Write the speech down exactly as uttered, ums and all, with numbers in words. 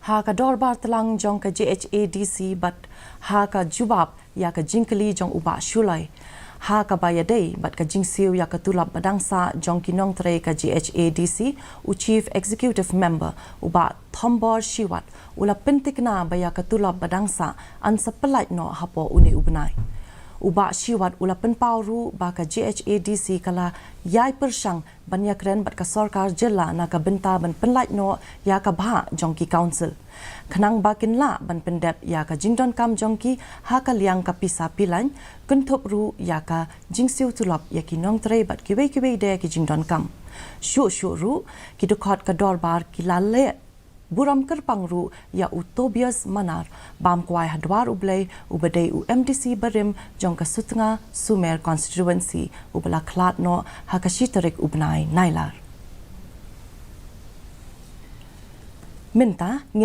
Ha ka dorbar tlang jong ka J H A D C bad ha ka jubab ïa ka jingkylli jong u Bah Shullai ha kaba ïadei bad ka jingsiew ïa ka tulop ba dang sah jong ki nongtrei ka J H A D C, u Chief Executive Member u Bah Thombor Shiwat u la pyntikna ba ïa ka tulop ba dang sah yn sa pyllait noh hapoh une u bnai. U Bah Shiwat u la pynpaw ruh ba ka J H A D C ka la ïai pyrshang ban ïakren bad ka sorkar jylla na ka bynta ban pynlait noh ïa ka bhah jong ki council, khnang ba kin lah ban pyndep ïa ka jingdonkam jong ki ha ka liang ka pisa pilain, kynthup ruh ïa ka jingsiew tulop ïa ki nongtrei bad kiwei kiwei de ki jingdonkam. Shuh shuh ruh, ki dkhot ka dorbar ki la leh burom kyrpang ruh ïa u Tobias Manar, bam kwai ha Dwar U Blei, uba dei u M D C barim jong ka Sutnga Sumer Constituency, uba la khlad noh ha ka shi tarik u bnai Nailar. Mynta